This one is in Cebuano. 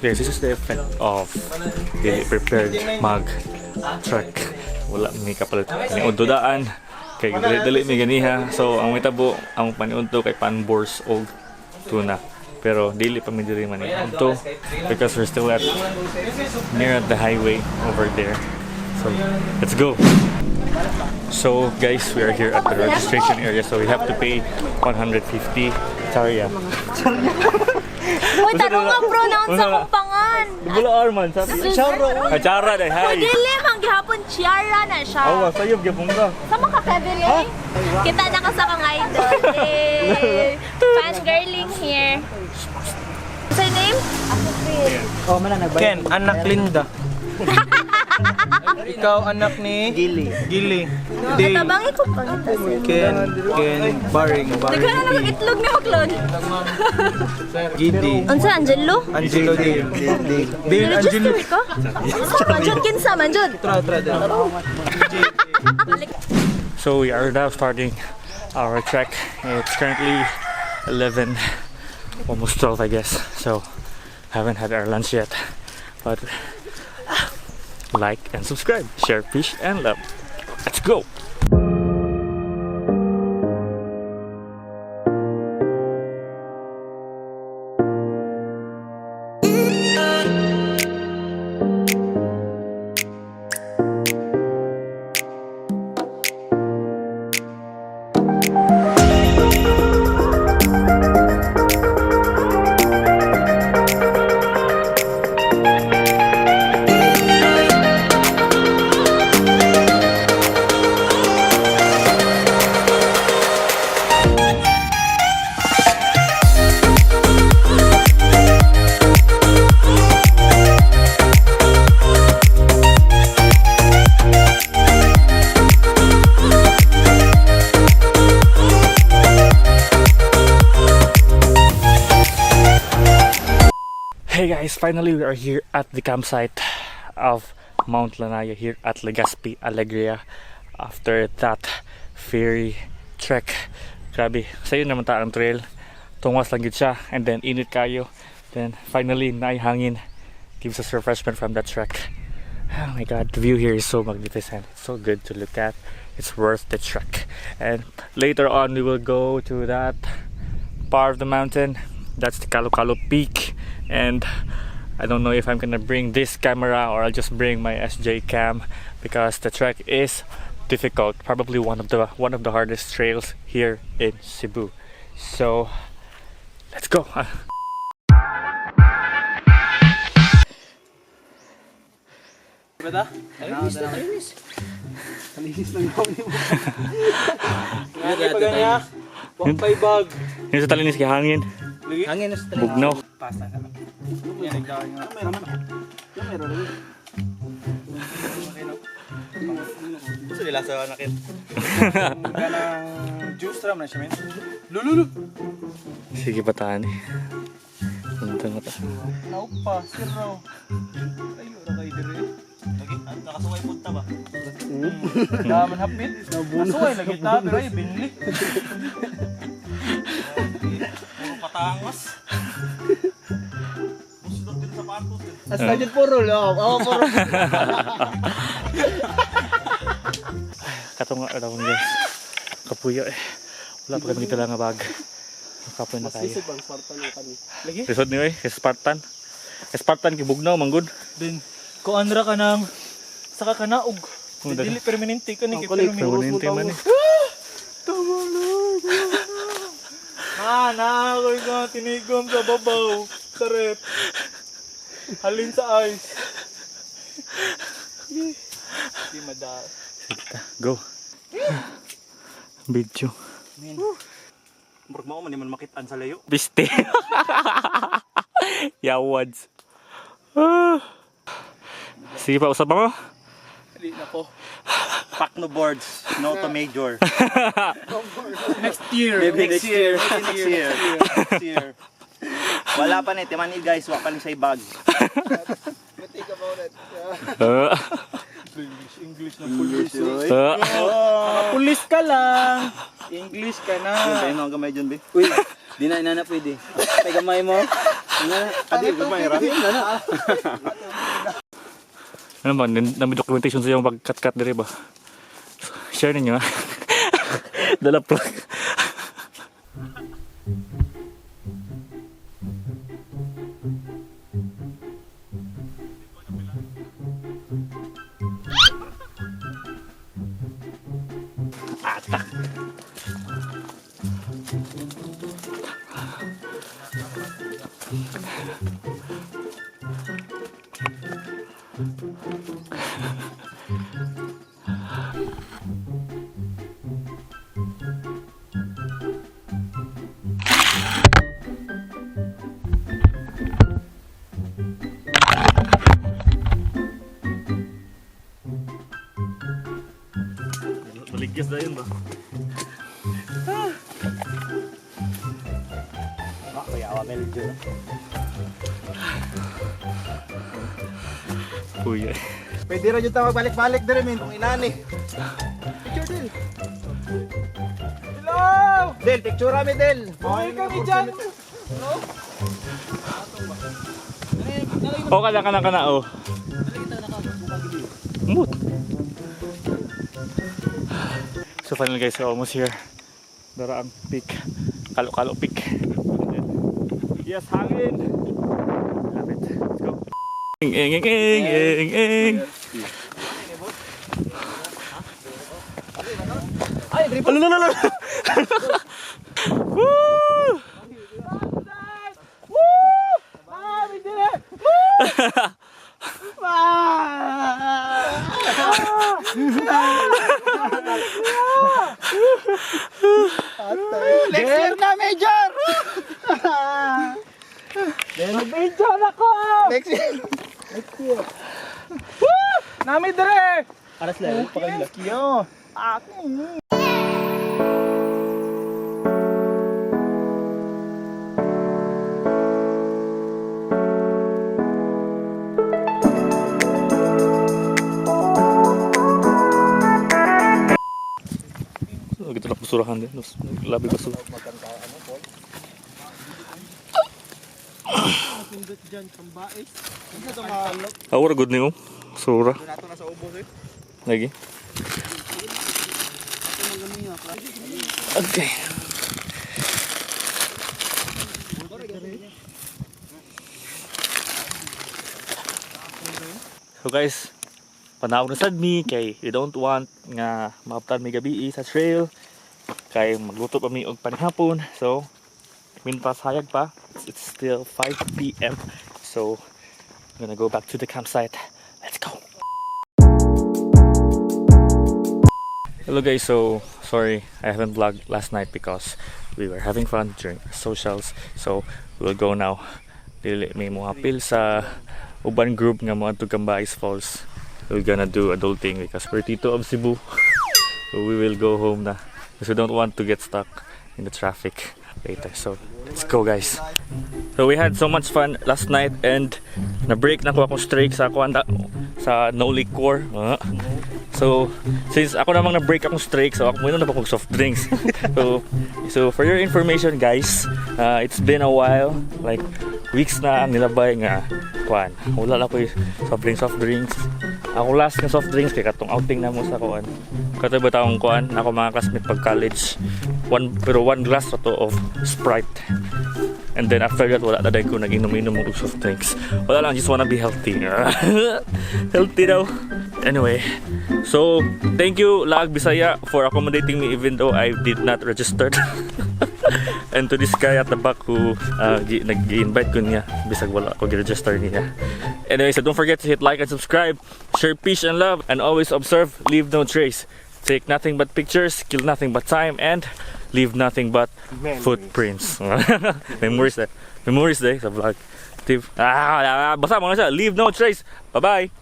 So guys, this is the effect of dili prepared mag trek. Wala mi kapalit paniudto daan. Kay dali dali mi ganiha. So ang mitabo ang paniudto kay panbors og tuna. Pero dili pa mi diri maniudto because we're still at near at the highway over there. So let's go. So guys, we are here at the registration area. So we have to pay 150 Charia. Uy, tanong nga pronounce Unsa nga? akong pangan. Wala Arman, sabi. Ah, Chara dai, hi. Dili man gihapon Chiara na siya. Awa, sayop gyapon ka. Sama ka Kevin eh. Kita na ka sa kang idol. Eh. Fangirling here. What's your name? Ken, anak Linda. Ikaw anak ni Gili. Gili. Dale. Tabangi ko pangita sir. Ken, Ken, Baring, Baring. Nagkana na mag-itlog ni Hoklon. Gidi. Unsa Angelo? Angelo Dale. Dale Angelo. Register ka? Unsa man jud kinsa man jud? Tra, tra, tra. So we are now starting our trek. It's currently 11, almost 12, I guess. So haven't had our lunch yet. But like and subscribe, share, peace and love. Let's go. Hey guys, finally we are here at the campsite of Mount Lanaya here at Legazpi, Alegria. After that ferry trek. Grabe, sayo naman ta ang trail. Tungwas lang gid siya and then init kayo. Then finally naay hangin gives us refreshment from that trek. Oh my God, the view here is so magnificent. It's so good to look at. It's worth the trek. And later on we will go to that part of the mountain. That's the Kalokalo Peak. And I don't know if I'm gonna bring this camera or I'll just bring my SJ cam because the trek is difficult. Probably one of the hardest trails here in Cebu. So let's go. Wampay bag. Yun sa talinis kay hangin. Hangin na sa Bugnaw. Pasta na. Yan, nagdawin nga. Gusto nila sa anak. Ganang juice ram na siya, men. Lululu. Sige pataan eh. Nandun na ta. Naupa, siraw. Ay, ora kay dire. Lagi, nakasuway punta ba? Daman hapit. Nasuway lagi ta, pero ay binli. Puro patangos. Buslo din sapatos. Hasta dyan puro, oh. Oh, puro. Katunga daw guys. Kapuyo eh. Wala pa kami dala nga bag. Kapoy na kayo. Lisod bang Spartan na kami. Lisod niyo eh, kay Spartan. Kay Spartan kibugnaw manggod. Then, kuan ra ka ng saka ka naog. Oh, daga. Dili permanente ka ni kay kulit. permanente. Permanente man eh. Ah, na ako nga tinigom sa babaw sa rep. Halin sa ice. Di mada. Sige ta, go. Video. Murag mao man man makitaan sa layo. Biste. Yawads. Ah. Sige pa, usap mo. Dili na ko. Pack no boards, no to major. Next year. Maybe next year. Maybe next year. Next year. Wala pa ni, timani guys, wala pa ni siya bag. Think about it. Ah. English, English na pulis. Ah. Pulis ka lang. English ka na. Yun, tayo gamay dyan, be. Uy, di na inana pwede. Ay, gamay mo. Adi, gumay ra. Ano ba, nami documentation sa iyong pagkat-kat diri ba? Share ninyo ha. Dala plug. Atak. Baligyas na yun ba? Kuya. Pwede ra jud ta magbalik-balik dire min kung inani. Picture Del. Hello! Del, picture mi Del. Uwi kami dyan! Oh, kana kana kana oh. Mut. So finally guys, we're almost here. Dara ang peak. Kalo-kalo peak. Yes, hangin. Love it. Let's go. Ing ing ing ing ing ing. Ay, dribble. Ano, ano, ano? Woo! Ah, may dire! Next year na, Major! Nag-enjoy ako! Next year. Nami dire! Para sila, pa kayo. Kiyo. So, gitu lang basurahan din. Mas Labi basura. Awar good niyo. Basura. Nato na sa ubos eh. Lagi. Okay. So guys, panawag na sad mi kay we don't want nga maabtan mi gabi sa trail kay magluto pa mi og panihapon. So, mintas hayag pa. It's still 5 p.m. So, I'm gonna go back to the campsite. Let's go. Hello guys, so sorry I haven't vlogged last night because we were having fun during our socials. So we'll go now. Dili may mga apil sa uban group nga mo adto Cambais Falls. We're gonna do adulting because we're Tito of Cebu. So we will go home na because we don't want to get stuck in the traffic later. So let's go guys. So we had so much fun last night and na-break na ko akong streak sa kuan sa no liquor. Ah. So since ako namang na-break akong streak, so ako muna na ba kong soft drinks. So for your information guys, it's been a while, like weeks na ang nilabay nga kuan. Wala na ko soft drinks, soft drinks. Ako last nga soft drinks kay katong outing na mo sa kuan. Kato ba taong kuan, ako mga classmate pag college. One pero one glass ra to of Sprite. And then after that, wala na dahil ko nag-inom-inom og soft drinks. Wala lang, just wanna be healthy. Healthy daw. Anyway, so thank you Laag Bisaya for accommodating me even though I did not register. And to this guy at the back who nag-invite ko niya bisag wala ko gi-register niya. Anyway, so don't forget to hit like and subscribe, share peace and love, and always observe, leave no trace. Take nothing but pictures, kill nothing but time, and leave nothing but footprints. Memories eh. Memories eh sa vlog. Tip. Ah, basta mo na siya. Leave no trace. Bye-bye.